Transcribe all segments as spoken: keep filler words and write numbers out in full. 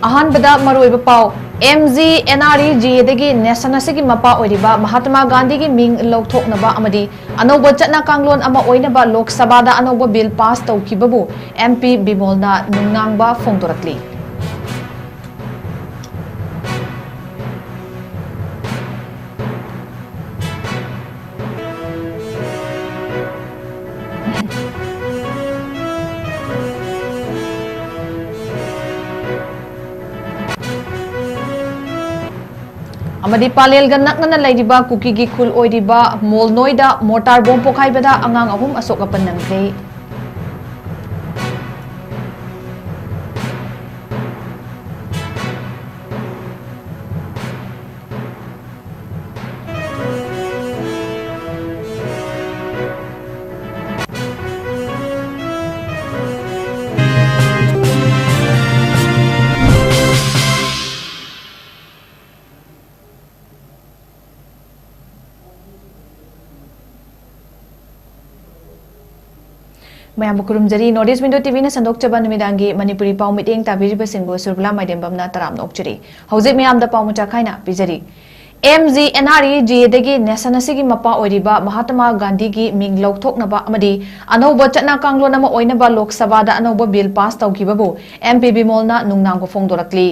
ꯑꯍꯥꯟꯕꯗ ꯃꯔꯨꯑꯣꯏꯕ ꯄꯥꯎ, MGNREGA ꯗꯒꯤ ꯅꯦꯁꯟ ꯑꯁꯤꯒꯤ ꯃꯄꯥ ꯑꯣꯏꯔꯤꯕ ꯃꯍꯥꯇꯃꯥ ꯒꯥꯟꯙꯤꯒꯤ ꯃꯤꯡ ꯂꯧꯊꯣꯛꯅꯕ ꯑꯃꯗꯤ ꯑꯅꯧꯕ ꯆꯠꯅ ꯀꯥꯡꯂꯣꯟ ꯑꯃ ꯑꯣꯏꯅꯕ ꯂꯣꯛ ꯁꯚꯥꯗ ꯑꯅꯧꯕ ꯕꯤꯜ ꯄꯥꯁ ꯇꯧꯈꯤꯕꯕꯨ MP ꯕꯤꯃꯣꯜꯅ ꯅꯨꯡꯅꯥꯡꯕ ꯐꯣꯡꯗꯣꯔꯛꯂꯤ꯫ ꯑꯃꯗꯤ ꯄꯥꯂꯦꯜꯒ ꯅꯛꯅꯅ ꯂꯩꯔꯤꯕ ꯀꯨꯀꯤꯒꯤ ꯈꯨꯜ ꯑꯣꯏꯔꯤꯕ ꯃꯣꯜꯅꯣꯏꯗ ꯃꯣꯔꯇꯥꯔ ꯕꯣꯝ ꯄꯣꯈꯥꯏꯕꯗ ꯑꯉꯥꯡ ꯑꯍꯨꯝ ꯑꯁꯣꯛ ꯑꯄꯟ ꯅꯪꯈ꯭ꯔꯦ꯫ ꯃꯌꯥꯝꯕꯨ ꯈꯨꯔꯨꯝꯖꯔꯤ꯫ North East Window TVꯅ ꯁꯟꯗꯣꯛꯆꯕ ꯅꯨꯃꯤꯗꯥꯡꯒꯤ ꯃꯅꯤꯄꯨꯔꯤ ꯄꯥꯎ ꯃꯤꯠꯌꯦꯡ ꯇꯥꯕꯤꯔꯤꯕꯁꯤꯡꯕꯨ ꯁꯨꯔꯕꯂꯥ ꯃꯥꯏꯗꯦꯝꯕꯝꯅ ꯇꯔꯥꯝꯅ ꯑꯣꯛꯆꯔꯤ꯫ ꯍꯧꯖꯤꯛ ꯃꯌꯥꯝꯗ ꯄꯥꯎ ꯃꯆꯥ ꯈꯥꯏꯅ ꯄꯤꯖꯔꯤ꯫ MGNREGAꯗꯒꯤ ꯅꯦꯁꯟ ꯑꯁꯤꯒꯤ ꯃꯄꯥ ꯑꯣꯏꯔꯤꯕ ꯃꯍꯥꯇꯃꯥ ꯒꯥꯟꯙꯤꯒꯤ ꯃꯤꯡ ꯂꯧꯊꯣꯛꯅꯕ ꯑꯃꯗꯤ ꯑꯅꯧꯕ ꯆꯠꯅ ꯀꯥꯡꯂꯣꯟ ꯑꯃ ꯑꯣꯏꯅꯕ ꯂꯣꯛ ꯁꯚꯥꯗ ꯑꯅꯧꯕ ꯕꯤꯜ ꯄꯥꯁ ꯇꯧꯈꯤꯕꯕꯨ MP ꯕꯤꯃꯣꯜꯅ ꯅꯨꯡꯅꯥꯡꯕ ꯐꯣꯡꯗꯣꯔꯛꯂꯤ꯫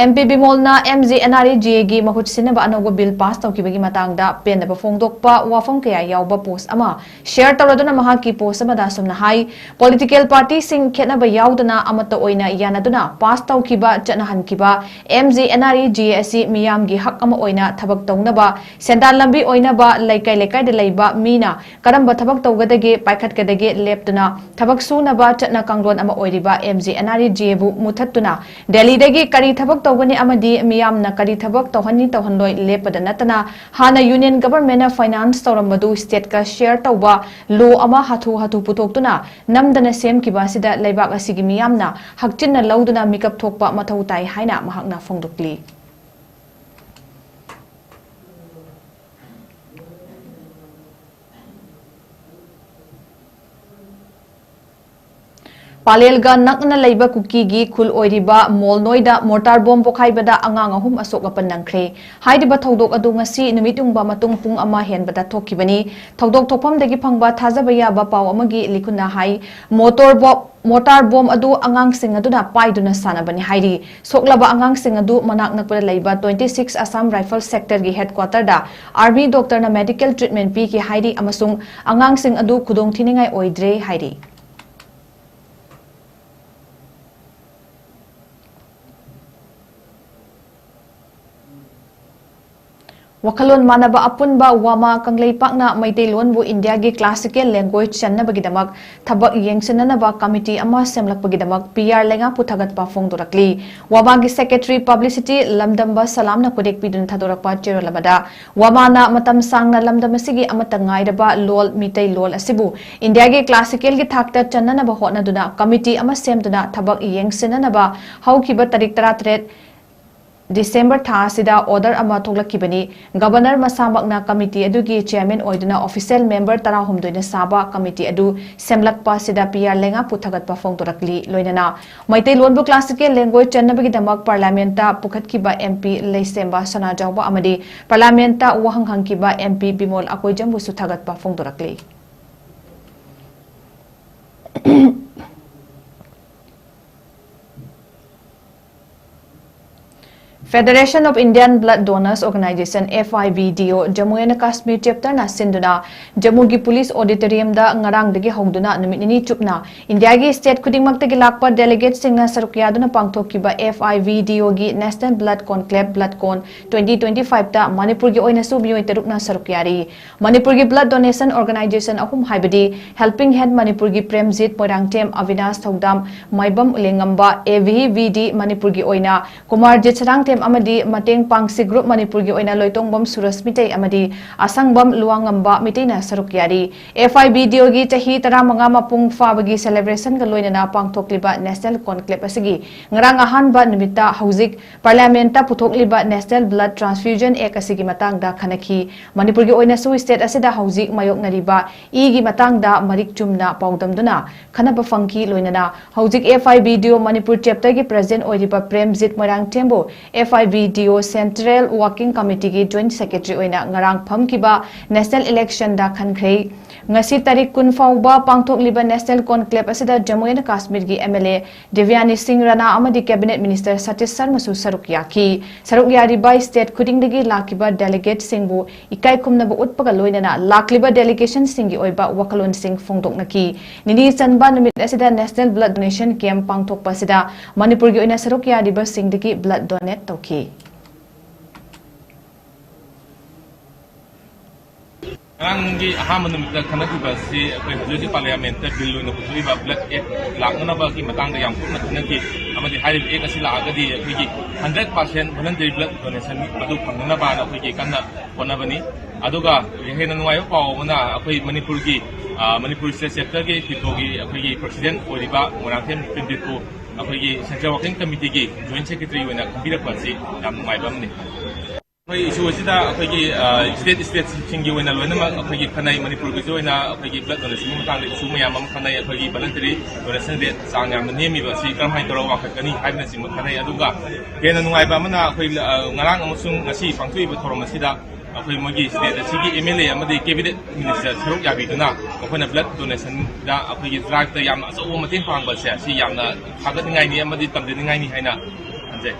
MP ꯕꯤꯃꯣꯜꯅ MGNREGAꯒꯤ ꯃꯍꯨꯠ ꯁꯤꯟꯅꯕ ꯑꯅꯧꯕ ꯕꯤꯜ ꯄꯥꯁ ꯇꯧꯈꯤꯕꯒꯤ ꯃꯇꯥꯡꯗ ꯄꯦꯟꯗꯕ ꯐꯣꯡꯗꯣꯛꯄ ꯋꯥꯐꯝ ꯀꯌꯥ ꯌꯥꯎꯕ ꯄꯣꯁ ꯑꯃ ꯁꯦꯌꯔ ꯇꯧꯔꯗꯨꯅ ꯃꯍꯥꯛꯀꯤ ꯄꯣꯁ ꯑꯃꯗ ꯑꯁꯨꯝꯅ ꯍꯥꯏ, ꯄꯣꯂꯤꯇꯤꯀꯦꯜ ꯄꯥꯔꯇꯤꯁꯤꯡ ꯈꯦꯠꯅꯕ ꯌꯥꯎꯗꯅ ꯑꯃꯠꯇ ꯑꯣꯏꯅ ꯌꯥꯅꯗꯨꯅ ꯄꯥꯁ ꯇꯧꯈꯤꯕ ꯆꯠꯅꯍꯟꯈꯤꯕ MGNREGA ꯑꯁꯤ ꯃꯤꯌꯥꯝꯒꯤ ꯍꯛ ꯑꯃ ꯑꯣꯏꯅ ꯊꯕꯛ ꯇꯧꯅꯕ, ꯁꯦꯟꯗꯥꯟ ꯂꯝꯕꯤ ꯑꯣꯏꯅꯕ ꯂꯩꯀꯥꯏ ꯂꯩꯀꯥꯏꯗ ꯂꯩꯕ ꯃꯤꯅ ꯀꯔꯝꯕ ꯊꯕꯛ ꯇꯧꯒꯗꯒꯦ ꯄꯥꯏꯈꯠꯀꯗꯒꯦ ꯂꯦꯞꯇꯨꯅ ꯊꯕꯛ ꯁꯨꯅꯕ ꯆꯠꯅ ꯀꯥꯡꯂꯣꯟ ꯑꯃ ꯑꯣꯏꯔꯤꯕ MGNREGAꯕꯨ ꯃꯨꯊꯠꯇꯨꯅ ꯗꯦꯜꯂꯤꯗꯒꯤ ꯀꯔꯤ ꯊꯕꯛ ꯇꯧꯒꯅꯤ ꯑꯃꯗꯤ ꯃꯤꯌꯥꯝꯅ ꯀꯔꯤ ꯊꯕꯛ ꯇꯧꯍꯟꯅꯤ ꯇꯧꯍꯟꯂꯣꯏ ꯂꯦꯞꯄꯗ ꯅꯠꯇꯅ ꯍꯥꯟꯅ ꯌꯨꯅꯤꯌꯟ ꯒꯚꯔꯟꯃꯦꯟꯠꯅ ꯐꯥꯏꯅꯥꯟꯁ ꯇꯧꯔꯝꯕꯗꯨ ꯁ꯭ꯇꯦꯠꯀ ꯁꯦꯌꯔ ꯇꯧꯕ ꯂꯣ ꯑꯃ ꯍꯥꯊꯨ ꯍꯥꯊꯨ ꯄꯨꯊꯣꯛꯇꯨꯅ ꯅꯝꯗꯅ ꯁꯦꯝꯈꯤꯕ ꯑꯁꯤꯗ ꯂꯩꯕꯥꯛ ꯑꯁꯤꯒꯤ ꯃꯤꯌꯥꯝꯅ ꯍꯛꯆꯤꯟꯅ ꯂꯧꯗꯨꯅ ꯃꯤꯀꯞ ꯊꯣꯛꯄ ꯃꯊꯧ ꯇꯥꯏ ꯍꯥꯏꯅ ꯃꯍꯥꯛꯅ ꯐꯣꯡꯗꯣꯛꯂꯤ꯫ ꯄꯥꯂꯦꯜꯒ ꯅꯛꯅ ꯂꯩꯕ ꯀꯨꯀꯤꯒꯤ ꯈꯨꯜ ꯑꯣꯏꯔꯤꯕ ꯃꯣꯜꯅꯣꯏꯗ ꯃꯣꯔꯇꯥꯔ ꯕꯣꯝ ꯄꯣꯈꯥꯏꯕꯗ ꯑꯉꯥꯡ ꯑꯍꯨꯝ ꯑꯁꯣꯛ ꯑꯄꯟ ꯅꯪꯈ꯭ꯔꯦ꯫ ꯍꯥꯏꯔꯤꯕ ꯊꯧꯗꯣꯛ ꯑꯗꯨ ꯉꯁꯤ ꯅꯨꯃꯤꯠ ꯌꯨꯡꯕ ꯃꯇꯨꯡ ꯄꯨꯡ ꯑꯃ ꯍꯦꯟꯕꯗ ꯊꯣꯛꯈꯤꯕꯅꯤ꯫ ꯊꯧꯗꯣꯛ ꯊꯣꯛꯐꯝꯗꯒꯤ ꯐꯪꯕ ꯊꯥꯖꯕ ꯌꯥꯕ ꯄꯥꯎ ꯑꯃꯒꯤ ꯂꯤꯈꯨꯟꯅ ꯍꯥꯏ, ꯃꯣꯇꯣꯔ ꯕꯣ-, ꯃꯣꯔꯇꯥꯔ ꯕꯣꯝ ꯑꯗꯨ ꯑꯉꯥꯡꯁꯤꯡ ꯑꯗꯨꯅ ꯄꯥꯏꯗꯨꯅ ꯁꯥꯟꯅꯕꯅꯤ ꯍꯥꯏꯔꯤ꯫ ꯁꯣꯛꯂꯕ ꯑꯉꯥꯡꯁꯤꯡ ꯑꯗꯨ ꯃꯅꯥꯛ ꯅꯛꯄꯗ ꯂꯩꯕ twenty six Assam Rifle Sectorꯒꯤ headquarterꯗ army doctorꯅ medical treatment ꯄꯤꯈꯤ ꯍꯥꯏꯔꯤ ꯑꯃꯁꯨꯡ ꯑꯉꯥꯡꯁꯤꯡ ꯑꯗꯨ ꯈꯨꯗꯣꯡꯊꯤꯅꯤꯡꯉꯥꯏ ꯑꯣꯏꯗ꯭ꯔꯦ ꯍꯥꯏꯔꯤ꯫ ꯋꯥꯈꯜꯂꯣꯟ ꯃꯥꯟꯅꯕ ꯑꯄꯨꯟꯕ ꯋꯥꯃꯥ ꯀꯪꯂꯩꯄꯥꯛꯅ ꯃꯩꯇꯩꯂꯣꯟꯕꯨ ꯏꯟꯗꯤꯌꯥꯒꯤ classical language ꯆꯟꯅꯕꯒꯤꯗꯃꯛ ꯊꯕꯛ ꯌꯦꯡꯁꯤꯟꯅꯅꯕ committee ꯑꯃ ꯁꯦꯝꯂꯛꯄꯒꯤꯗꯃꯛ P R ꯂꯩꯉꯥꯛꯄꯨ ꯊꯥꯒꯠꯄ ꯐꯣꯡꯗꯣꯔꯛꯂꯤ꯫ ꯋꯥꯃꯥꯒꯤ secretary publicity ꯂꯝꯗꯝꯕ ꯁꯂꯥꯝꯅ ꯈꯨꯗꯦꯛ ꯄꯤꯗꯨꯅ ꯊꯥꯗꯣꯔꯛꯄ ꯆꯦꯔꯣꯜ ꯑꯃꯗ, ꯋꯥꯃꯥꯅ ꯃꯇꯝ ꯁꯥꯡꯅ ꯂꯝꯗꯝ ꯑꯁꯤꯒꯤ ꯑꯃꯠꯇ ꯉꯥꯏꯔꯕ ꯂꯣꯜ ꯃꯤꯇꯩꯂꯣꯟ ꯑꯁꯤꯕꯨ ꯏꯟꯗꯤꯌꯥꯒꯤ classicalꯒꯤ ꯊꯥꯛꯇ ꯆꯟꯅꯅꯕ ꯍꯣꯠꯅꯗꯨꯅ committee ꯑꯃ ꯁꯦꯝꯗꯨꯅ ꯊꯕꯛ ꯌꯦꯡꯁꯤꯟꯅꯅꯕ ꯍꯧꯈꯤꯕ ꯇꯥꯔꯤꯛ ꯇꯔꯥꯇꯔꯦꯠ December ꯊꯥ ꯑꯁꯤꯗ order ꯑꯃ ꯊꯣꯛꯂꯛꯈꯤꯕꯅꯤ꯫ Governor ꯃꯁꯥꯃꯛꯅ committee ꯑꯗꯨꯒꯤ chairman ꯑꯣꯏꯗꯨꯅ official member ꯇꯔꯥꯍꯨꯝꯗꯣꯏꯅ ꯁꯥꯕ committee ꯑꯗꯨ ꯁꯦꯝꯂꯛꯄ ꯑꯁꯤꯗ P R ꯂꯩꯉꯥꯛꯄꯨ ꯊꯥꯒꯠꯄ ꯐꯣꯡꯗꯣꯔꯛꯂꯤ꯫ ꯂꯣꯏꯅꯅ ꯃꯩꯇꯩꯂꯣꯟꯕꯨ classical language ꯆꯟꯅꯕꯒꯤꯗꯃꯛ parliamentꯇ ꯄꯨꯈꯠꯈꯤꯕ M P ꯂꯩꯁꯦꯝꯕ ꯁꯅꯥꯖꯥꯎꯕ ꯑꯃꯗꯤ parliamentꯇ ꯋꯥꯍꯪ ꯍꯪꯈꯤꯕ M P ꯕꯤꯃꯣꯜ ꯑꯀꯣꯏꯖꯝꯕꯨꯁꯨ ꯊꯥꯒꯠꯄ ꯐꯣꯡꯗꯣꯔꯛꯂꯤ꯫ Federation of Indian Blood Donors Organization, F I B D O, Jammu and Kashmir chapterꯅ ꯁꯤꯟꯗꯨꯅ ꯖꯝꯃꯨꯒꯤ police auditoriumꯗ ꯉꯔꯥꯡꯗꯒꯤ ꯍꯧꯗꯨꯅ ꯅꯨꯃꯤꯠ ꯅꯤꯅꯤ ꯆꯨꯞꯅ ꯏꯟꯗꯤꯌꯥꯒꯤ state ꯈꯨꯗꯤꯡꯃꯛꯇꯒꯤ ꯂꯥꯛꯄ delegateꯁꯤꯡꯅ ꯁꯔꯨꯛ ꯌꯥꯗꯨꯅ ꯄꯥꯡꯊꯣꯛꯈꯤꯕ F I B D Oꯒꯤ National Blood Conclave, BloodCon twenty twenty fiveꯇ ꯃꯅꯤꯄꯨꯔꯒꯤ ꯑꯣꯏꯅꯁꯨ ꯃꯤꯑꯣꯏ ꯇꯔꯨꯛꯅ ꯁꯔꯨꯛ ꯌꯥꯔꯤ꯫ ꯃꯅꯤꯄꯨꯔꯒꯤ blood donation organization ꯑꯍꯨꯝ ꯍꯥꯏꯕꯗꯤ Helping Hand ꯃꯅꯤꯄꯨꯔꯒꯤ ꯄ꯭ꯔꯦꯝꯖꯤꯠ ꯃꯣꯏꯔꯥꯡꯊꯦꯝ ꯑꯕꯤꯅꯥꯁ ꯊꯧꯗꯥꯝ ꯃꯥꯏꯕꯝ ꯎꯂꯦꯡꯉꯝꯕ, A V V D ꯃꯅꯤꯄꯨꯔꯒꯤ ꯑꯣꯏꯅ ꯀꯨꯃꯥꯔꯖꯤꯠ ꯁꯔꯥꯡꯊꯦꯝ ꯑꯃꯗꯤ ꯃꯇꯦꯡ ꯄꯥꯡꯁꯤ ꯒ꯭ꯔꯨꯞ ꯃꯅꯤꯄꯨꯔꯒꯤ ꯑꯣꯏꯅ ꯂꯣꯏꯇꯣꯡꯕꯝ ꯁꯨꯔꯖ ꯃꯤꯇꯩ ꯑꯃꯗꯤ ꯑꯁꯪꯕꯝ ꯂꯨꯋꯥꯡꯉꯝꯕ ꯃꯤꯇꯩꯅ ꯁꯔꯨꯛ ꯌꯥꯔꯤ꯫ ꯑꯦꯐ ꯑꯥꯏ ꯕꯤ ꯗꯤ ꯑꯣꯒꯤ ꯆꯍꯤ ꯇꯔꯥꯃꯉꯥ ꯃꯄꯨꯡ ꯐꯥꯕꯒꯤ ꯁꯦꯂꯦꯕ꯭ꯔꯦꯁꯟꯒ ꯂꯣꯏꯅꯅ ꯄꯥꯡꯊꯣꯛꯂꯤꯕ ꯅꯦꯁꯅꯦꯜ ꯀꯣꯟꯀ꯭ꯂꯦꯕ ꯑꯁꯤꯒꯤ ꯉꯔꯥꯡ ꯑꯍꯥꯟꯕ ꯅꯨꯃꯤꯠꯇ ꯍꯧꯖꯤꯛ ꯄꯥꯔꯂꯤꯌꯥꯃꯦꯟꯠꯇ ꯄꯨꯊꯣꯛꯂꯤꯕ ꯅꯦꯁꯅꯦꯜ ꯕ꯭ꯂꯗ ꯇ꯭ꯔꯥꯟꯁꯐ꯭ꯌꯨꯖꯟ ꯑꯦꯛ ꯑꯁꯤꯒꯤ ꯃꯇꯥꯡꯗ ꯈꯟꯅꯈꯤ꯫ ꯃꯅꯤꯄꯨꯔꯒꯤ ꯑꯣꯏꯅꯁꯨ ꯁ꯭ꯇꯦꯠ ꯑꯁꯤꯗ ꯍꯧꯖꯤꯛ ꯃꯥꯌꯣꯛꯅꯔꯤꯕ ꯏꯒꯤ ꯃꯇꯥꯡꯗ ꯃꯔꯤꯛ ꯆꯨꯝꯅ ꯄꯥꯎꯗꯝꯗꯨꯅ ꯈꯟꯅꯕ ꯐꯪꯈꯤ꯫ ꯂꯣꯏꯅꯅ ꯍꯧꯖꯤꯛ ꯑꯦꯐ ꯑꯥꯏ ꯕꯤ ꯗꯤ ꯑꯣ ꯃꯅꯤꯄꯨꯔ ꯆꯦꯞꯇꯔꯒꯤ ꯄ꯭ꯔꯦꯁꯤꯗꯦꯟꯠ ꯑꯣꯏꯔꯤꯕ ꯄ꯭ꯔꯦꯝꯖꯤꯠ ꯃꯣꯏꯔꯥꯡꯊꯦꯝꯕꯨ ꯑꯦꯐ ꯑꯥꯏ ꯕꯤ ꯗꯤ ꯑꯣ ꯁꯦꯟꯇ꯭ꯔꯦꯜ ꯋꯥꯔꯀꯤꯡ ꯀꯃꯤꯇꯤꯒꯤ ꯖꯣꯏꯟꯠ ꯁꯦꯀ꯭ꯔꯦꯇꯔꯤ ꯑꯣꯏꯅ ꯉꯔꯥꯡ ꯐꯝꯈꯤꯕ ꯅꯦꯁꯅꯦꯜ ꯏꯂꯦꯛꯁꯟꯗ ꯈꯟꯈ꯭ꯔꯦ꯫ ꯉꯁꯤ ꯇꯥꯔꯤꯛ ꯀꯨꯟ ꯐꯥꯎꯕ ꯄꯥꯡꯊꯣꯛꯂꯤꯕ ꯅꯦꯁꯅꯦꯜ ꯀꯣꯟꯀ꯭ꯂꯦꯕ ꯑꯁꯤꯗ ꯖꯝꯃꯨ ꯑꯦꯟ ꯀꯥꯁꯃꯤꯔꯒꯤ M L A Devyani Singh Rana ꯑꯃꯗꯤ ꯀꯦꯕꯤꯅꯦꯠ ꯃꯤꯅꯤꯁꯇꯔ ꯁꯇꯤꯁ ꯁꯔꯃꯁꯨ ꯁꯔꯨꯛ ꯌꯥꯈꯤ꯫ ꯁꯔꯨꯛ ꯌꯥꯔꯤꯕ ꯁ꯭ꯇꯦꯠ ꯈꯨꯗꯤꯡꯗꯒꯤ ꯂꯥꯛꯈꯤꯕ ꯗꯦꯂꯤꯒꯦꯠꯁꯤꯡꯕꯨ ꯏꯀꯥꯏ ꯈꯨꯝꯅꯕ ꯎꯠꯄꯒ ꯂꯣꯏꯅꯅ ꯂꯥꯛꯂꯤꯕ ꯗꯦꯂꯤꯒꯦꯁꯟꯁꯤꯡꯒꯤ ꯑꯣꯏꯕ ꯋꯥꯈꯜꯂꯣꯟꯁꯤꯡ ꯐꯣꯡꯗꯣꯛꯅꯈꯤ꯫ ꯅꯤꯅꯤ ꯆꯟꯕ ꯅꯨꯃꯤꯠ ꯑꯁꯤꯗ ꯅꯦꯁꯅꯦꯜ ꯕ꯭ꯂꯗ ꯗꯣꯅꯦꯁꯟ ꯀꯦꯝꯞ ꯄꯥꯡꯊꯣꯛꯄ ꯑꯁꯤꯗ ꯃꯅꯤꯄꯨꯔꯒꯤ ꯑꯣꯏꯅ ꯁꯔꯨꯛ ꯌꯥꯔꯤꯕꯁꯤꯡꯗꯒꯤ ꯕ꯭ꯂꯗ ꯗꯣꯅꯦꯠ ꯇꯧꯈꯤ꯫ ꯉꯔꯥꯡꯒꯤ ꯑꯍꯥꯟꯕ ꯅꯨꯃꯤꯠꯇ ꯈꯟꯅꯈꯤꯕ ꯑꯁꯤ ꯑꯩꯈꯣꯏ ꯍꯧꯖꯤꯛ ꯍꯧꯖꯤꯛ ꯄꯥꯔꯂꯤꯌꯥꯃꯦꯟꯠꯇ ꯕꯤꯜ ꯑꯣꯏꯅ ꯄꯨꯊꯣꯛꯏꯕ ꯕ꯭ꯂꯗ ꯑꯦꯛ ꯂꯥꯛꯅꯅꯕꯒꯤ ꯃꯇꯥꯡꯗ ꯌꯥꯝ ꯀꯨꯞꯅ ꯈꯟꯅꯈꯤ꯫ ꯑꯃꯗꯤ ꯍꯥꯏꯔꯤꯕ ꯑꯦꯛ ꯑꯁꯤ ꯂꯥꯛꯑꯒꯗꯤ ꯑꯩꯈꯣꯏꯒꯤ ꯍꯟꯗ꯭ꯔꯦꯠ ꯄꯥꯔꯁꯦꯟ ꯚꯣꯂꯟꯇꯔꯤ ꯕ꯭ꯂꯗ ꯗꯣꯅꯦꯁꯟ ꯑꯗꯨ ꯐꯪꯅꯅꯕꯅ ꯑꯩꯈꯣꯏꯒꯤ ꯀꯟꯅ ꯍꯣꯠꯅꯕꯅꯤ꯫ ꯑꯗꯨꯒ ꯍꯦꯟꯅ ꯅꯨꯡꯉꯥꯏꯕ ꯄꯥꯎ ꯑꯃꯅ ꯑꯩꯈꯣꯏ ꯃꯅꯤꯄꯨꯔꯒꯤ, ꯑ, ꯃꯅꯤꯄꯨꯔ ꯁ꯭ꯇꯦꯠ ꯆꯦꯞꯇꯔꯒꯤ ꯇꯤꯇꯣꯒꯤ ꯑꯩꯈꯣꯏꯒꯤ ꯄ꯭ꯔꯁꯤꯗꯦꯟꯠ ꯑꯣꯏꯔꯤꯕ ꯃꯣꯏꯔꯥꯡꯊꯦꯝ ꯄ꯭ꯔꯦꯝꯖꯤꯠꯄꯨ ꯑꯩꯈꯣꯏꯒꯤ ꯁꯦꯟꯇ꯭ꯔꯦꯜ ꯋꯥꯔꯀꯤꯡ ꯀꯃꯤꯇꯤꯒꯤ ꯖꯣꯏꯟꯠ ꯁꯦꯀ꯭ꯔꯦꯇꯔꯤ ꯑꯣꯏꯅ ꯈꯟꯕꯤꯔꯛꯄ ꯑꯁꯤ ꯌꯥꯝ ꯅꯨꯡꯉꯥꯏꯕ ꯑꯃꯅꯤ꯫ ꯑꯩꯈꯣꯏ ꯏꯁꯨ ꯑꯁꯤꯗ ꯑꯩꯈꯣꯏꯒꯤ, ꯑ, ꯁ꯭ꯇꯦꯠ, ꯁ꯭ꯇꯦꯠꯁꯤꯡꯒꯤ ꯑꯣꯏꯅ ꯂꯣꯏꯅꯃꯛ ꯑꯩꯈꯣꯏꯒꯤ ꯈꯟꯅꯩ꯫ ꯃꯅꯤꯄꯨꯔꯒꯤꯁꯨ ꯑꯣꯏꯅ ꯑꯩꯈꯣꯏꯒꯤ ꯕ꯭ꯂꯗ ꯗꯣꯅꯦꯁꯟꯒꯤ ꯃꯇꯥꯡꯗ ꯏꯁꯨ ꯃꯌꯥꯝ ꯑꯃ ꯈꯟꯅꯩ꯫ ꯑꯩꯈꯣꯏꯒꯤ ꯚꯣꯂꯟꯇꯔꯤ ꯗꯣꯅꯦꯁꯟ ꯔꯦꯠ ꯆꯥꯡ ꯌꯥꯝꯅ ꯅꯦꯝꯃꯤꯕ ꯑꯁꯤ ꯀꯔꯝꯍꯥꯏꯅ ꯇꯧꯔꯒ ꯋꯥꯡꯈꯠꯀꯅꯤ ꯍꯥꯏꯕꯅꯆꯤꯡꯕ ꯈꯟꯅꯩ꯫ ꯑꯗꯨꯒ ꯍꯦꯟꯅ ꯅꯨꯡꯉꯥꯏꯕ ꯑꯃꯅ ꯑꯩꯈꯣꯏ, ꯑ, ꯉꯔꯥꯡ ꯑꯃꯁꯨꯡ ꯉꯁꯤ ꯄꯥꯡꯊꯣꯛꯏꯕ ꯊꯧꯔꯝ ꯑꯁꯤꯗ ꯑꯩꯈꯣꯏ ꯃꯣꯏꯒꯤ ꯁ꯭ꯇꯦꯠ ꯑꯁꯤꯒꯤ ꯑꯦꯝ ꯑꯦꯜ ꯑꯦ ꯑꯃꯗꯤ ꯀꯦꯕꯤꯅꯦꯠ ꯃꯤꯅꯤꯁꯇꯔ ꯁꯔꯨꯛ ꯌꯥꯕꯤꯗꯨꯅ ꯃꯈꯣꯏꯅ ꯕ꯭ꯂꯗ ꯗꯣꯅꯦꯁꯟꯗ ꯑꯩꯈꯣꯏꯒꯤ ꯗ꯭ꯔꯥꯏꯚꯇ ꯌꯥꯝꯅ ꯑꯆꯧꯕ ꯃꯇꯦꯡ ꯄꯥꯡꯕ ꯑꯁꯦ ꯑꯁꯤ ꯌꯥꯝꯅ ꯊꯥꯒꯠꯅꯤꯡꯉꯥꯏꯅꯤ ꯑꯃꯗꯤ ꯇꯝꯖꯅꯤꯡꯉꯥꯏꯅꯤ ꯍꯥꯏꯅ ꯈꯟꯖꯩ꯫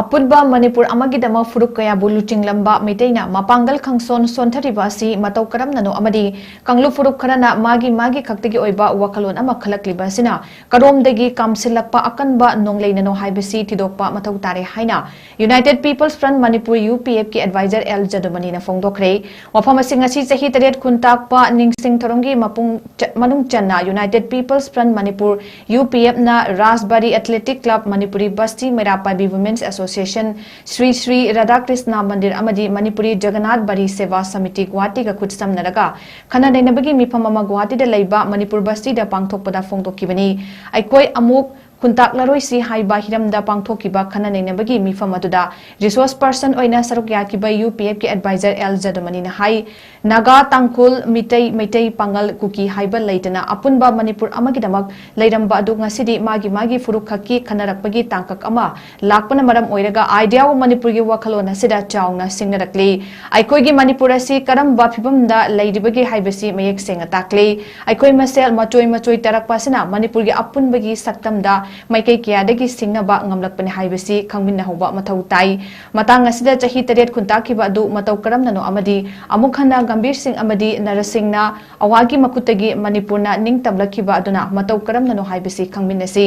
ꯑꯄꯨꯟꯕ ꯃꯅꯤꯄꯨꯔ ꯑꯃꯒꯤꯗꯃꯛ ꯐꯨꯔꯨꯞ ꯀꯌꯥꯕꯨ ꯂꯨꯆꯤꯡꯂꯝꯕ ꯃꯩꯇꯩꯅ ꯃꯄꯥꯡꯒꯜ ꯈꯪꯁꯣꯟ ꯁꯣꯟꯊꯔꯤꯕ ꯑꯁꯤ ꯃꯇꯧ ꯀꯔꯝꯅꯅꯣ ꯑꯃꯗꯤ ꯀꯥꯡꯂꯨꯞ ꯐꯨꯔꯨꯞ ꯈꯔꯅ ꯃꯥꯒꯤ ꯃꯥꯒꯤ ꯈꯛꯇꯒꯤ ꯑꯣꯏꯕ ꯋꯥꯈꯜꯂꯣꯟ ꯑꯃ ꯈꯜꯂꯛꯂꯤꯕ ꯑꯁꯤꯅ ꯀꯔꯣꯝꯗꯒꯤ ꯀꯥꯝꯁꯤꯜꯂꯛꯄ ꯑꯀꯟꯕ ꯅꯣꯡꯂꯩꯅꯅꯣ ꯍꯥꯏꯕꯁꯤ ꯊꯤꯗꯣꯛꯄ ꯃꯊꯧ ꯇꯥꯔꯦ ꯍꯥꯏꯅ United People's Front Manipur, U P F, ꯀꯤ advisor L ꯖꯗꯨꯃꯅꯤꯅ ꯐꯣꯡꯗꯣꯛꯈ꯭ꯔꯦ꯫ ꯋꯥꯐꯝ ꯑꯁꯤ ꯉꯁꯤ ꯆꯍꯤ ꯇꯔꯦꯠ ꯈꯨꯟꯇꯥꯛꯄ ꯅꯤꯡꯁꯤꯡ ꯊꯧꯔꯝꯒꯤ ꯃꯄꯨꯡ ꯆ-, ꯃꯅꯨꯡ ꯆꯟꯅ United People's Front Manipur, U P F, ꯅ ꯔꯥꯖꯕꯥꯔꯤ Athletic Club, ꯃꯅꯤꯄꯨꯔꯤ ꯕꯁꯇꯤ, ꯃꯩꯔꯥ ꯄꯥꯏꯕꯤ Women's Association, ꯁ꯭ꯔꯤ ꯁ꯭ꯔꯤ ꯔꯥꯙꯥꯀ꯭ꯔꯤꯁꯅ ꯃꯟꯗꯤꯔ ꯑꯃꯗꯤ ꯃꯅꯤꯄꯨꯔꯤ ꯖꯒꯟꯅꯥꯊ ꯕꯔꯤ ꯁꯦꯕꯥ ꯁꯃꯤꯇꯤ ꯒꯨꯋꯥꯍꯥꯇꯤꯒ ꯈꯨꯠꯁꯝꯅꯔꯒ ꯈꯟꯅ ꯅꯩꯅꯕꯒꯤ ꯃꯤꯐꯝ ꯑꯃ ꯒꯨꯋꯥꯍꯥꯇꯤꯗ ꯂꯩꯕ ꯃꯅꯤꯄꯨꯔ ꯕꯁꯇꯤꯗ ꯄꯥꯡꯊꯣꯛꯄꯗ ꯐꯣꯡꯗꯣꯛꯈꯤꯕꯅꯤ꯫ ꯑꯩꯈꯣꯏ ꯑꯃꯨꯛ ꯈꯨꯟꯇꯥꯛꯂꯔꯣꯏꯁꯤ ꯍꯥꯏꯕ ꯍꯤꯔꯝꯗ ꯄꯥꯡꯊꯣꯛꯈꯤꯕ ꯈꯟꯅ ꯅꯩꯅꯕꯒꯤ ꯃꯤꯐꯝ ꯑꯗꯨꯗ resource person ꯑꯣꯏꯅ ꯁꯔꯨꯛ ꯌꯥꯈꯤꯕ U P F ꯀꯤ advisor L ꯖꯗꯨꯃꯅꯤꯅ ꯍꯥꯏ, ꯅꯥꯒꯥ, ꯇꯥꯡꯈꯨꯜ, ꯃꯤꯇꯩ, ꯃꯩꯇꯩ, ꯄꯥꯉꯜ, ꯀꯨꯀꯤ ꯍꯥꯏꯕ ꯂꯩꯇꯅ ꯑꯄꯨꯟꯕ ꯃꯅꯤꯄꯨꯔ ꯑꯃꯒꯤꯗꯃꯛ ꯂꯩꯔꯝꯕ ꯑꯗꯨ ꯉꯁꯤꯗꯤ ꯃꯥꯒꯤ ꯃꯥꯒꯤ ꯐꯨꯔꯨꯞ ꯈꯛꯀꯤ ꯈꯟꯅꯔꯛꯄꯒꯤ ꯇꯥꯡꯀꯛ ꯑꯃ ꯂꯥꯛꯄꯅ ꯃꯔꯝ ꯑꯣꯏꯔꯒ Idea of ꯃꯅꯤꯄꯨꯔꯒꯤ ꯋꯥꯈꯜꯂꯣꯟ ꯑꯁꯤꯗ ꯆꯥꯎꯅ ꯁꯤꯡꯅꯔꯛꯂꯤ꯫ ꯑꯩꯈꯣꯏꯒꯤ ꯃꯅꯤꯄꯨꯔ ꯑꯁꯤ ꯀꯔꯝꯕ ꯐꯤꯕꯝꯗ ꯂꯩꯔꯤꯕꯒꯦ ꯍꯥꯏꯕꯁꯤ ꯃꯌꯦꯛ ꯁꯦꯡꯅ ꯇꯥꯛꯂꯤ꯫ ꯑꯩꯈꯣꯏ ꯃꯁꯦꯜ ꯃꯆꯣꯏ ꯃꯆꯣꯏ ꯇꯥꯔꯛꯄ ꯑꯁꯤꯅ ꯃꯅꯤꯄꯨꯔꯒꯤ ꯑꯄꯨꯟꯕꯒꯤ ꯁꯛꯇꯝꯗ ꯃꯥꯏꯀꯩ ꯀꯌꯥꯗꯒꯤ ꯁꯤꯡꯅꯕ ꯉꯝꯂꯛꯄꯅꯤ ꯍꯥꯏꯕꯁꯤ ꯈꯪꯃꯤꯟꯅꯍꯧꯕ ꯃꯊꯧ ꯇꯥꯏ꯫ ꯃꯇꯥꯡ ꯑꯁꯤꯗ ꯆꯍꯤ ꯇꯔꯦꯠ ꯈꯨꯟꯇꯥꯛꯈꯤꯕ ꯑꯗꯨ ꯃꯇꯧ ꯀꯔꯝꯅꯅꯣ ꯑꯃꯗꯤ ꯑꯃꯨꯛ ꯍꯟꯅ ꯒꯝꯚꯤꯔ ꯁꯤꯡ ꯑꯃꯗꯤ ꯅꯔꯁꯤꯡꯅ ꯑꯋꯥꯒꯤ ꯃꯈꯨꯠꯇꯒꯤ ꯃꯅꯤꯄꯨꯔꯅ ꯅꯤꯡꯇꯝꯂꯛꯈꯤꯕ ꯑꯗꯨꯅ ꯃꯇꯧ ꯀꯔꯝꯅꯅꯣ ꯍꯥꯏꯕꯁꯤ ꯈꯪꯃꯤꯟꯅꯁꯤ꯫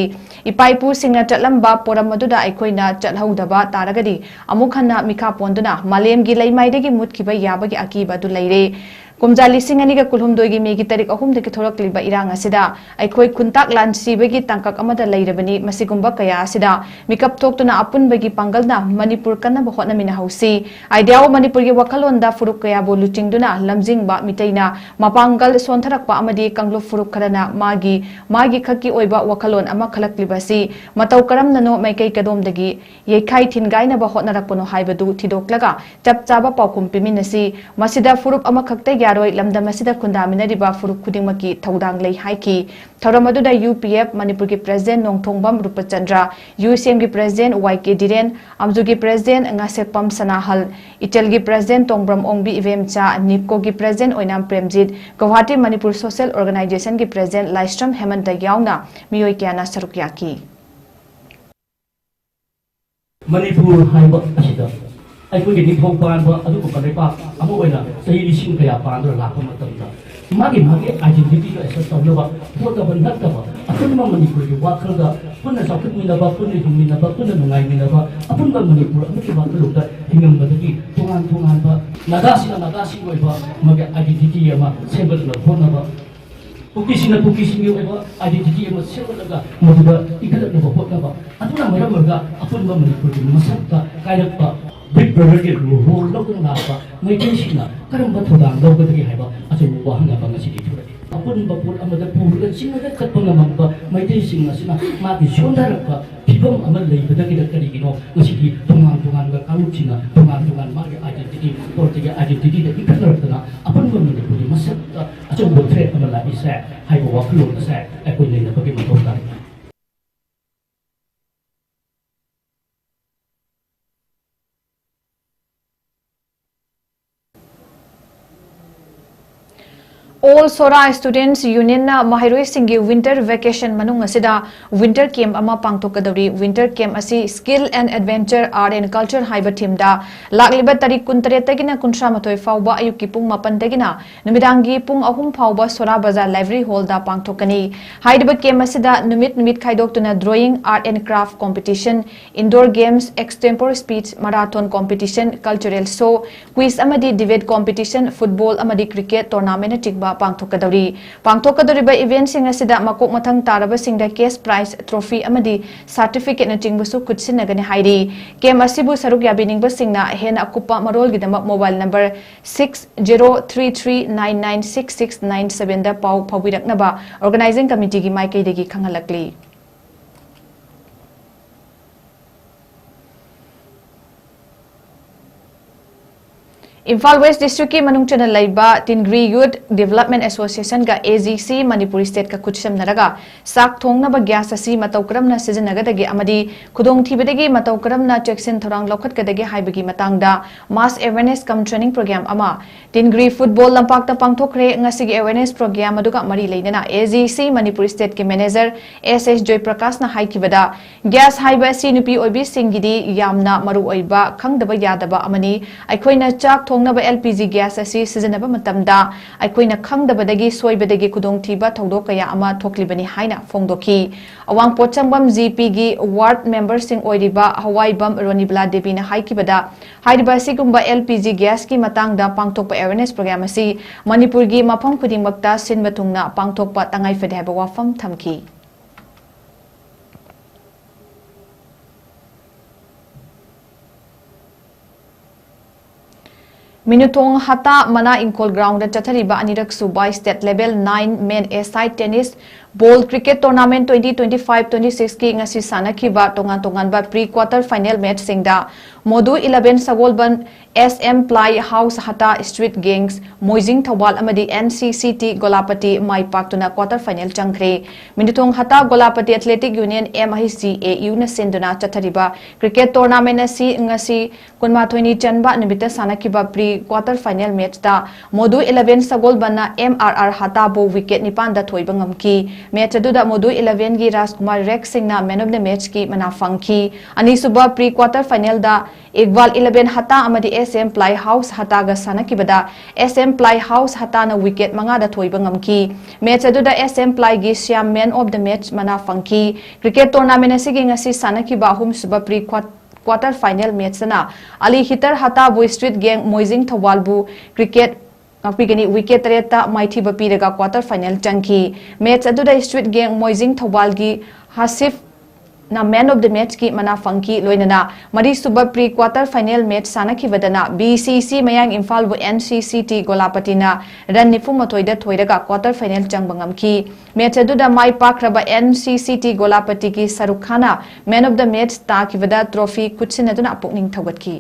ꯏꯄꯥ ꯏꯄꯨꯁꯤꯡꯅ ꯆꯠꯂꯝꯕ ꯄꯣꯔꯝ ꯑꯗꯨꯗ ꯑꯩꯈꯣꯏꯅ ꯆꯠꯍꯧꯗꯕ ꯇꯥꯔꯒꯗꯤ ꯑꯃꯨꯛ ꯍꯟꯅ ꯃꯤꯈꯥ ꯄꯣꯟꯗꯨꯅ ꯃꯥꯂꯦꯝꯒꯤ ꯂꯩꯃꯥꯏꯗꯒꯤ ꯃꯨꯠꯈꯤꯕ ꯌꯥꯕꯒꯤ ꯑꯀꯤꯕ ꯑꯗꯨ ꯂꯩꯔꯦ꯫ ꯀꯨꯝꯖꯥ ꯂꯤꯁꯤꯡ ꯑꯅꯤꯒ ꯀꯨꯟꯍꯨꯝꯗꯣꯏꯒꯤ ꯃꯦꯒꯤ ꯇꯥꯔꯤꯛ ꯑꯍꯨꯝꯗꯒꯤ ꯊꯣꯛꯂꯛꯂꯤꯕ ꯏꯔꯥꯡ ꯑꯁꯤꯗ ꯑꯩꯈꯣꯏ ꯈꯨꯟꯇꯥꯛ ꯂꯥꯟꯁꯤꯕꯒꯤ ꯇꯥꯡꯀꯛ ꯑꯃꯗ ꯂꯩꯔꯕꯅꯤ꯫ ꯃꯁꯤꯒꯨꯝꯕ ꯀꯌꯥ ꯑꯁꯤꯗ ꯃꯤꯀꯞ ꯊꯣꯛꯇꯨꯅ ꯑꯄꯨꯟꯕꯒꯤ ꯄꯥꯡꯒꯜꯅ ꯃꯅꯤꯄꯨꯔ ꯀꯟꯅꯕ ꯍꯣꯠꯅꯃꯤꯟꯅꯍꯧꯁꯤ꯫ Idea of ꯃꯅꯤꯄꯨꯔꯒꯤ ꯋꯥꯈꯜꯂꯣꯟꯗ ꯐꯨꯔꯨꯞ ꯀꯌꯥꯕꯨ ꯂꯨꯆꯤꯡꯗꯨꯅ ꯂꯝꯖꯤꯡꯕ ꯃꯤꯇꯩꯅ ꯃꯄꯥꯡꯒꯜ ꯁꯣꯟꯊꯔꯛꯄ ꯑꯃꯗꯤ ꯀꯥꯡꯂꯨꯞ ꯐꯨꯔꯨꯞ ꯈꯔꯅ ꯃꯥꯒꯤ ꯃꯥꯒꯤ ꯈꯛꯀꯤ ꯑꯣꯏꯕ ꯋꯥꯈꯜꯂꯣꯟ ꯑꯃ ꯈꯜꯂꯛꯂꯤꯕ ꯑꯁꯤ ꯃꯇꯧ ꯀꯔꯝꯅꯅꯣ, ꯃꯥꯏꯀꯩ ꯀꯗꯣꯝꯗꯒꯤ ꯌꯩꯈꯥꯏ ꯊꯤꯟꯒꯥꯏꯅꯕ ꯍꯣꯠꯅꯔꯛꯄꯅꯣ ꯍꯥꯏꯕꯗꯨ ꯊꯤꯗꯣꯛꯂꯒ ꯆꯞ ꯆꯥꯕ ꯄꯥꯎꯈꯨꯝ ꯄꯤꯃꯤꯟꯅꯁꯤ꯫ ꯃꯁꯤꯗ ꯐꯨꯔꯨꯞ ꯑꯃꯈꯛꯇ ꯌꯥꯔꯣꯏ, ꯂꯝꯗꯝ ꯑꯁꯤꯗ ꯈꯨꯟꯗꯥꯃꯤꯟꯅꯔꯤꯕ ꯐꯨꯔꯨꯞ ꯈꯨꯗꯤꯡꯃꯛꯀꯤ ꯊꯧꯗꯥꯡ ꯂꯩ ꯍꯥꯏꯈꯤ꯫ ꯊꯧꯔꯝ ꯑꯗꯨꯗ U P F ꯃꯅꯤꯄꯨꯔꯒꯤ President ꯅꯣꯡꯊꯣꯡꯕꯝ ꯔꯨꯄꯆꯟꯗ꯭ꯔ, U C M ꯒꯤ President Y K ꯙꯤꯔꯦꯟ, ꯑꯝꯖꯨꯒꯤ President ꯉꯥꯁꯦꯛꯄꯝ ꯁꯅꯥꯍꯜ, ꯏꯆꯜꯒꯤ President ꯇꯣꯡꯕ꯭ꯔꯝ ꯑꯣꯡꯕꯤ ꯏꯕꯦꯝꯆꯥ, ꯅꯤꯞꯀꯣꯒꯤ President ꯑꯣꯏꯅꯥꯝ ꯄ꯭ꯔꯦꯝꯖꯤꯠ, ꯒꯧꯍꯥꯇꯤ ꯃꯅꯤꯄꯨꯔ Social Organization ꯒꯤ President ꯂꯥꯏꯁ꯭ꯔꯝ ꯍꯦꯃꯟꯇ ꯌꯥꯎꯅ ꯃꯤꯑꯣꯏ ꯀꯌꯥꯅ ꯁꯔꯨꯛ ꯌꯥꯈꯤ꯫ ꯃꯅꯤꯄꯨꯔ ꯍꯥꯏꯕ ꯑꯁꯤꯗ ꯑꯩꯈꯣꯏꯒꯤ ꯅꯤꯡꯊꯧ ꯄꯥꯟꯕ ꯑꯗꯨꯒꯨꯝꯕ ꯂꯩꯄꯥꯛ ꯑꯃ ꯑꯣꯏꯅ ꯆꯍꯤ ꯂꯤꯁꯤꯡ ꯀꯌꯥ ꯄꯥꯟꯗꯨꯅ ꯂꯥꯛꯄ ꯃꯇꯝꯗ, ꯃꯥꯒꯤ ꯃꯥꯒꯤ identity ꯗꯣ assert ꯇꯧꯅꯕ ꯍꯣꯠꯅꯕ ꯅꯠꯇꯕ, ꯑꯄꯨꯟꯕ ꯃꯅꯤꯄꯨꯔꯒꯤ ꯋꯥꯈꯜꯗ ꯄꯨꯟꯅ ꯆꯥꯎꯈꯠꯃꯤꯟꯅꯕ, ꯄꯨꯟꯅ ꯍꯤꯡꯃꯤꯟꯅꯕ, ꯄꯨꯟꯅ ꯅꯨꯡꯉꯥꯏꯃꯤꯟꯅꯕ, ꯑꯄꯨꯟꯕ ꯃꯅꯤꯄꯨꯔ ꯑꯃꯒꯤ ꯋꯥꯈꯜꯂꯣꯟꯗ ꯍꯤꯡꯉꯝꯕꯗꯒꯤ ꯇꯣꯉꯥꯟ ꯇꯣꯉꯥꯟꯕ ꯅꯥꯒꯥꯁꯤꯡꯅ ꯅꯥꯒꯥꯁꯤꯡꯒꯤ ꯑꯣꯏꯕ ꯃꯥꯒꯤ identity ꯑꯃ ꯁꯦꯝꯒꯠꯅꯕ ꯍꯣꯠꯅꯕ, ꯀꯨꯀꯤꯁꯤꯡꯅ ꯀꯨꯀꯤꯁꯤꯡꯒꯤ ꯑꯣꯏꯕ identity ꯑꯃ ꯁꯦꯝꯒꯠꯂꯒ ꯃꯗꯨꯗ ꯏꯟꯈꯠꯂꯛꯅꯕ ꯍꯣꯠꯅꯕ, ꯑꯗꯨꯅ ꯃꯔꯝ ꯑꯣꯏꯔꯒ ꯑꯄꯨꯟꯕ ꯃꯅꯤꯄꯨꯔꯒꯤ ꯃꯁꯛꯇ ꯀꯥꯏꯔꯛꯄ, Big Brother ꯒꯤ role ꯂꯧꯗꯨꯅ ꯂꯥꯛꯄ ꯃꯩꯇꯩꯁꯤꯡꯅ ꯀꯔꯝꯕ ꯊꯧꯗꯥꯡ ꯂꯧꯒꯗꯒꯦ ꯍꯥꯏꯕ ꯑꯆꯧꯕ ꯋꯥꯍꯪ ꯑꯃ ꯉꯁꯤꯗꯤ ꯊꯣꯔꯛꯏ꯫ ꯑꯄꯨꯟꯕ ꯄꯣꯠ ꯑꯃꯗ ꯄꯨꯔꯒ ꯆꯤꯡꯉꯒ ꯆꯠꯄ ꯉꯝꯃꯛꯄ ꯃꯩꯇꯩꯁꯤꯡ ꯑꯁꯤꯅ ꯃꯥꯒꯤ ꯁꯣꯟꯊꯔꯛꯄ ꯐꯤꯕꯝ ꯑꯃ ꯂꯩꯕꯗꯒꯤꯗ ꯀꯔꯤꯒꯤꯅꯣ ꯉꯁꯤꯗꯤ ꯇꯣꯉꯥꯟ ꯇꯣꯉꯥꯟꯕ ꯀꯥꯡꯂꯨꯞꯁꯤꯡꯅ ꯇꯣꯉꯥꯟ ꯇꯣꯉꯥꯟ ꯃꯥꯒꯤ identity, ꯄꯣꯂꯤꯇꯤꯀꯦꯜ identity ꯗ ꯏꯟꯈꯠꯅꯔꯛꯇꯅ ꯑꯄꯨꯟꯕ ꯃꯅꯤꯄꯨꯔꯒꯤ ꯃꯁꯛꯇ ꯑꯆꯧꯕ threat ꯑꯃ ꯂꯥꯛꯏꯁꯦ ꯍꯥꯏꯕ ꯋꯥꯈꯜꯂꯣꯟ ꯑꯁꯦ ꯑꯩꯈꯣꯏ ꯅꯩꯅꯕꯒꯤ ꯃꯊꯧ ꯇꯥꯏ꯫ All Sora Students Union ꯅ ꯃꯍꯩꯔꯣꯏꯁꯤꯡꯒꯤ winter vacation ꯃꯅꯨꯡ ꯑꯁꯤꯗ winter camp ꯑꯃ ꯄꯥꯡꯊꯣꯛꯀꯗꯧꯔꯤ꯫ Winter camp ꯑꯁꯤ Skill and Adventure, Art and Culture ꯍꯥꯏꯕ theme ꯗ ꯂꯥꯛꯂꯤꯕ ꯇꯥꯔꯤꯛ ꯀꯨꯟꯇꯔꯦꯠꯇꯒꯤꯅ ꯀꯨꯟꯊ꯭ꯔꯥꯃꯥꯊꯣꯏ ꯐꯥꯎꯕ ꯑꯌꯨꯛꯀꯤ ꯄꯨꯡ ꯃꯥꯄꯟꯗꯒꯤꯅ ꯅꯨꯃꯤꯗꯥꯡꯒꯤ ꯄꯨꯡ ꯑꯍꯨꯝ ꯐꯥꯎꯕ ꯁꯣꯔꯥ ꯕꯖꯥꯔ library hall ꯗ ꯄꯥꯡꯊꯣꯛꯀꯅꯤ꯫ ꯍꯥꯏꯔꯤꯕ camp ꯑꯁꯤꯗ ꯅꯨꯃꯤꯠ ꯅꯨꯃꯤꯠ ꯈꯥꯏꯗꯣꯛꯇꯨꯅ drawing, art and craft competition, indoor games, extempore speech, marathon competition, cultural show, quiz ꯑꯃꯗꯤ debate competition, football ꯑꯃꯗꯤ cricket tournament ꯅꯆꯤꯡꯕ ꯄꯥꯡꯊꯣꯛꯀꯗꯧꯔꯤ꯫ ꯄꯥꯡꯊꯣꯛꯀꯗꯧꯔꯤꯕ event ꯁꯤꯡ ꯑꯁꯤꯗ ꯃꯀꯣꯛ ꯃꯊꯪ ꯇꯥꯔꯕꯁꯤꯡꯗ cash prize, trophy ꯑꯃꯗꯤ certificate ꯅꯆꯤꯡꯕꯁꯨ ꯈꯨꯠꯁꯤꯟꯅꯒꯅꯤ ꯍꯥꯏꯔꯤ꯫ Camp ꯑꯁꯤꯕꯨ ꯁꯔꯨꯛ ꯌꯥꯕꯤꯅꯤꯡꯕꯁꯤꯡꯅ ꯍꯦꯟꯅ ꯑꯀꯨꯞꯄ ꯃꯔꯣꯜꯒꯤꯗꯃꯛ mobile number six zero three three nine nine six six nine seven ꯗ ꯄꯥꯎ ꯐꯥꯎꯕꯤꯔꯛꯅꯕ organizing committee ꯒꯤ ꯃꯥꯏꯀꯩꯗꯒꯤ ꯈꯪꯍꯜꯂꯛꯂꯤ꯫ ꯏꯝꯐꯥꯜ ꯋꯦꯁ ꯗꯤꯁꯇ꯭ꯔꯤꯛꯀꯤ ꯃꯅꯨꯡ ꯆꯟꯅ ꯂꯩꯕ ꯇꯤꯟꯒ꯭ꯔꯤ ꯌꯨꯠ development ꯑꯦꯁꯣꯁꯤꯌꯦꯁꯟꯒ A G C Manipur ꯁ꯭ꯇꯦꯠꯀ ꯈꯨꯠꯁꯝꯅꯔꯒ ꯆꯥꯛ ꯊꯣꯡꯅꯕ ꯒ꯭ꯌꯥꯁ ꯑꯁꯤ ꯃꯇꯧ ꯀꯔꯝꯅ ꯁꯤꯖꯤꯟꯅꯒꯗꯒꯦ ꯑꯃꯗꯤ ꯈꯨꯗꯣꯡꯊꯤꯕꯗꯒꯤ ꯃꯇꯧ ꯀꯔꯝꯅ ꯆꯦꯛꯁꯤꯟ ꯊꯧꯔꯥꯡ ꯂꯧꯈꯠꯀꯗꯒꯦ ꯍꯥꯏꯕꯒꯤ ꯃꯇꯥꯡꯗ mass awareness cum training program ꯑꯃ ꯇꯤꯟꯒ꯭ꯔꯤ ꯐꯨꯠꯕꯣꯜ ꯂꯝꯄꯥꯛꯇ ꯄꯥꯡꯊꯣꯛꯈ꯭ꯔꯦ꯫ ꯉꯁꯤꯒꯤ awareness program ꯑꯗꯨꯒ ꯃꯔꯤ ꯂꯩꯅꯅ ꯑꯦ ꯖꯤ ꯁꯤ ꯃꯅꯤꯄꯨꯔ ꯁ꯭ꯇꯦꯠꯀꯤ ꯃꯦꯅꯦꯖꯔ ꯑꯦꯁ ꯑꯦꯁ ꯖꯣꯏꯄ꯭ꯔꯀꯥꯁꯅ ꯍꯥꯏꯈꯤꯕꯗ, ꯒ꯭ꯌꯥꯁ ꯍꯥꯏꯕ ꯑꯁꯤ ꯅꯨꯄꯤ ꯑꯣꯏꯕꯤꯁꯤꯡꯒꯤꯗꯤ ꯌꯥꯝꯅ ꯃꯔꯨ ꯑꯣꯏꯕ, ꯈꯪꯗꯕ ꯌꯥꯗꯕ ꯑꯃꯅꯤ꯫ ꯑꯩꯈꯣꯏꯅ ꯆꯥꯛ ꯊꯣꯡꯅꯕ ꯑꯦꯜ ꯄꯤ ꯖꯤ ꯒ꯭ꯌꯥꯁ ꯑꯁꯤ ꯁꯤꯖꯤꯟꯅꯕ ꯃꯇꯝꯗ ꯑꯩꯈꯣꯏꯅ ꯈꯪꯗꯕꯗꯒꯤ ꯁꯣꯏꯕꯗꯒꯤ ꯈꯨꯗꯣꯡꯊꯤꯕ ꯊꯧꯗꯣꯛ ꯀꯌꯥ ꯑꯃ ꯊꯣꯛꯂꯤꯕꯅꯤ ꯍꯥꯏꯅ ꯐꯣꯡꯗꯣꯛꯈꯤ꯫ ꯑꯋꯥꯡ ꯄꯣꯠꯁꯪꯕꯝ ꯖꯤ ꯄꯤꯒꯤ ꯋꯥꯔꯗ ꯃꯦꯝꯕꯔꯁꯤꯡ ꯑꯣꯏꯔꯤꯕ ꯍꯋꯥꯏꯕꯝ ꯔꯣꯅꯤꯕꯂꯥ ꯗꯦꯕꯤꯅ ꯍꯥꯏꯈꯤꯕꯗ, ꯍꯥꯏꯔꯤꯕ ꯑꯁꯤꯒꯨꯝꯕ ꯑꯦꯜ ꯄꯤ ꯖꯤ ꯒ꯭ꯌꯥꯁꯀꯤ ꯃꯇꯥꯡꯗ ꯄꯥꯡꯊꯣꯛꯄ awareness program ꯑꯁꯤ ꯃꯅꯤꯄꯨꯔꯒꯤ ꯃꯐꯝ ꯈꯨꯗꯤꯡꯃꯛꯇ ꯁꯤꯟꯕ ꯊꯨꯡꯅ ꯄꯥꯡꯊꯣꯛꯄ ꯇꯉꯥꯏꯐꯗꯦ ꯍꯥꯏꯕ ꯋꯥꯐꯝ ꯊꯝꯈꯤ꯫ ꯃꯤꯅꯨꯊꯣꯡ ꯍꯇꯥ ꯃꯅꯥ ꯏꯪꯈꯣꯜ ꯒ꯭ꯔꯥꯎꯟꯗ ꯆꯠꯊꯔꯤꯕ ꯑꯅꯤꯔꯛ ꯁꯨꯕ state level nine men A-side tennis ball cricket tournament twenty twenty-five twenty-six ꯀꯤ ꯉꯁꯤ ꯁꯥꯟꯅꯈꯤꯕ ꯇꯣꯉꯥꯟ ꯇꯣꯉꯥꯟꯕ pre quarter final matchꯁꯤꯡꯗ ꯃꯣꯗꯨ eleven ꯁꯒꯣꯜꯕꯟ, S M Ply House Hata, Street Gangs ꯃꯣꯏꯖꯤꯡ ꯊꯧꯕꯥꯜ ꯑꯃꯗꯤ N C C T ꯒꯣꯂꯥꯄꯇꯤ ꯃꯥꯏ ꯄꯥꯛꯇꯨꯅ quarter final ꯆꯪꯈ꯭ꯔꯦ꯫ ꯃꯤꯅꯨꯊꯣꯡ ꯍꯇꯥ ꯒꯣꯂꯥꯄꯇꯤ Athletic Union, M H G A U ꯅ ꯁꯤꯟꯗꯨꯅ ꯆꯠꯊꯔꯤꯕ cricket tournament ꯑꯁꯤ ꯉꯁꯤ ꯀꯨꯟꯃꯥꯊꯣꯏꯅꯤ ꯆꯟꯕ ꯅꯨꯃꯤꯠꯇ ꯁꯥꯟꯅꯈꯤꯕ pre quarter final matchꯇ ꯃꯣꯗꯨ eleven ꯁꯒꯣꯜꯕꯟꯅ M R R ꯍꯇꯥꯕꯨ wicket ꯅꯤꯄꯥꯟꯗ ꯊꯣꯏꯕ ꯉꯝꯈꯤ꯫ Match ꯑꯗꯨꯗ ꯃꯣꯗꯨ elevenꯒꯤ ꯔꯥꯖꯀꯨꯃꯥꯔ ꯔꯦꯛ ꯁꯤꯡꯅ man of the matchꯀꯤ ꯃꯅꯥ ꯐꯪꯈꯤ꯫ ꯑꯅꯤꯁꯨꯕ pre quarter finalꯗ ꯏꯛꯕꯥꯜ eleven ꯍꯇꯥ ꯑꯃꯗꯤ S M Ply House ꯍꯇꯥꯒ ꯁꯥꯟꯅꯈꯤꯕꯗ S M Ply House ꯍꯇꯥꯅ wicket ꯃꯉꯥꯗ ꯊꯣꯏꯕ ꯉꯝꯈꯤ꯫ Match ꯑꯗꯨꯗ S M Plyꯒꯤ Shyam man of the match ꯃꯅꯥ ꯐꯪꯈꯤ꯫ Cricket tournament ꯑꯁꯤꯒꯤ ꯉꯁꯤ ꯁꯥꯟꯅꯈꯤꯕ ꯑꯍꯨꯝꯁꯨꯕ pre quarter final matchꯇꯅ ꯑꯂꯤ ꯍꯤꯇꯔ ꯍꯇꯥꯕꯨ Street Gang ꯃꯣꯏꯖꯤꯡ ꯊꯧꯕꯥꯜꯕꯨ cricket ꯉꯥꯛꯄꯤꯒꯅꯤ, wicket ꯇꯔꯦꯠꯇ ꯃꯥꯏꯊꯤꯕ ꯄꯤꯔꯒ quarter final ꯆꯪꯈꯤ꯫ Match ꯑꯗꯨꯗ Street Gang ꯃꯣꯏꯖꯤꯡ ꯊꯧꯕꯥꯜꯒꯤ ꯍꯥꯁꯤꯐ ꯅ man of the matchꯀꯤ ꯃꯅꯥ ꯐꯪꯈꯤ꯫ ꯂꯣꯏꯅꯅ ꯃꯔꯤꯁꯨꯕ pre quarter final match ꯁꯥꯟꯅꯈꯤꯕꯗꯅ B C C ꯃꯌꯥꯡ ꯏꯝꯐꯥꯜꯕꯨ N C C T ꯒꯣꯂꯥꯄꯇꯤꯅ run ꯅꯤꯐꯨꯃꯥꯊꯣꯏꯗ ꯊꯣꯏꯔꯒ quarter final ꯆꯪꯕ ꯉꯝꯈꯤ꯫ Match ꯑꯗꯨꯗ ꯃꯥꯏ ꯄꯥꯛꯈ꯭ꯔꯕ N C C T ꯒꯣꯂꯥꯄꯇꯤꯒꯤ ꯁꯔꯨꯛ ꯈꯥꯟꯅ man of the match ꯇꯥꯈꯤꯕꯗ trophy ꯈꯨꯠꯁꯤꯟꯅꯗꯨꯅ ꯄꯨꯛꯅꯤꯡ ꯊꯧꯒꯠꯈꯤ꯫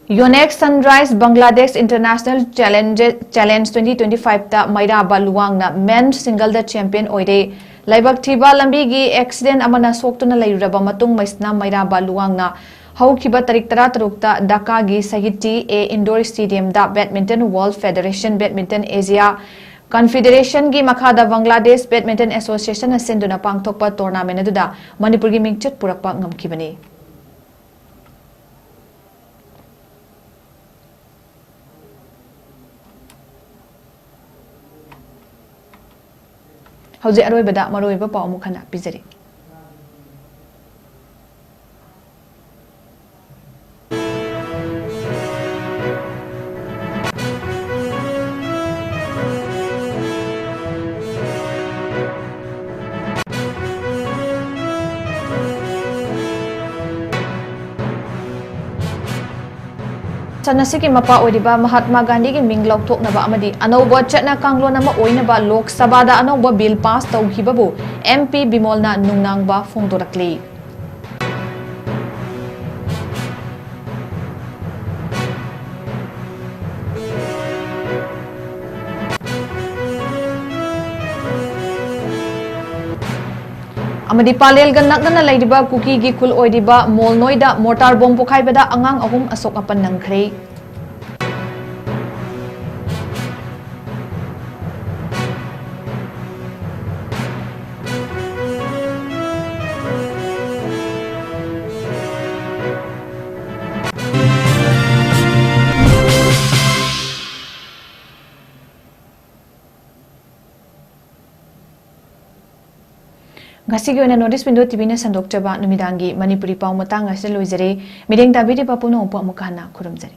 Yonex Sunrise Bangladesh International Challenge, Challenge twenty twenty-five ꯇ ꯃꯩꯔꯥꯕ ꯂꯨꯋꯥꯡꯅ men's single ꯗ champion ꯑꯣꯏꯔꯦ꯫ ꯂꯥꯏꯕꯛ ꯊꯤꯕ ꯂꯝꯕꯤꯒꯤ accident ꯑꯃꯅ ꯁꯣꯛꯇꯨꯅ ꯂꯩꯔꯨꯔꯕ ꯃꯇꯨꯡ ꯃꯩꯁꯅꯥꯝ ꯃꯩꯔꯥꯕ ꯂꯨꯋꯥꯡꯅ ꯍꯧꯈꯤꯕ ꯇꯥꯔꯤꯛ ꯇꯔꯥꯇꯔꯨꯛꯇ ꯙꯥꯀꯥꯒꯤ ꯁꯍꯤꯇꯤ ꯑꯦ indoor stadium ꯗ Badminton World Federation, Badminton Asia Confederation ꯒꯤ ꯃꯈꯥꯗ Bangladesh Badminton Association ꯅ ꯁꯤꯟꯗꯨꯅ ꯄꯥꯡꯊꯣꯛꯄ tournament ꯑꯗꯨꯗ ꯃꯅꯤꯄꯨꯔꯒꯤ ꯃꯤꯡꯆꯠ ꯄꯨꯔꯛꯄ ꯉꯝꯈꯤꯕꯅꯤ꯫ ꯍꯧꯖꯤꯛ ꯑꯔꯣꯏꯕꯗ ꯃꯔꯨꯑꯣꯏꯕ ꯄꯥꯎ ꯑꯃꯨꯛ ꯍꯟꯅ ꯄꯤꯖꯔꯤ꯫ ꯁꯟ ꯑꯁꯤꯒꯤ ꯃꯄꯥ ꯑꯣꯏꯔꯤꯕ ꯃꯍꯥꯠꯃꯥ ꯒꯥꯟꯙꯤꯒꯤ ꯃꯤꯡ ꯂꯧꯊꯣꯛꯅꯕ ꯑꯃꯗꯤ ꯑꯅꯧꯕ ꯆꯠꯅ ꯀꯥꯡꯂꯣꯟ ꯑꯃ ꯑꯣꯏꯅꯕ ꯂꯣꯛ ꯁꯚꯥꯗ ꯑꯅꯧꯕ bill pass ꯇꯧꯈꯤꯕꯕꯨ M P ꯕꯤꯃꯣꯜꯅ ꯅꯨꯡꯅꯥꯡꯕ ꯐꯣꯡꯗꯣꯔꯛꯂꯤ꯫ ꯑꯃꯗꯤ ꯄꯥꯂꯦꯜꯒ ꯅꯛꯅꯅ ꯂꯩꯔꯤꯕ ꯀꯨꯀꯤꯒꯤ ꯈꯨꯜ ꯑꯣꯏꯔꯤꯕ ꯃꯣꯜꯅꯣꯏꯗ mortar bomb ꯄꯣꯈꯥꯏꯕꯗ ꯑꯉꯥꯡ ꯑꯍꯨꯝ ꯑꯁꯣꯛ ꯑꯄꯟ ꯅꯪꯈ꯭ꯔꯦ꯫ ꯉꯁꯤꯒꯤ ꯑꯣꯏꯅ North East Window T V ꯅ ꯁꯟꯗꯣꯛꯆꯕ ꯅꯨꯃꯤꯗꯥꯡꯒꯤ ꯃꯅꯤꯄꯨꯔꯤ ꯄꯥꯎ ꯃꯇꯥꯡ ꯑꯁꯤꯗ ꯂꯣꯏꯖꯔꯦ꯫ ꯃꯤꯠꯌꯦꯡ ꯇꯥꯕꯤꯔꯤꯕ ꯄꯨꯝꯅꯃꯛꯄꯨ ꯑꯃꯨꯛꯀ ꯍꯟꯅ ꯈꯨꯔꯨꯝꯖꯔꯤ꯫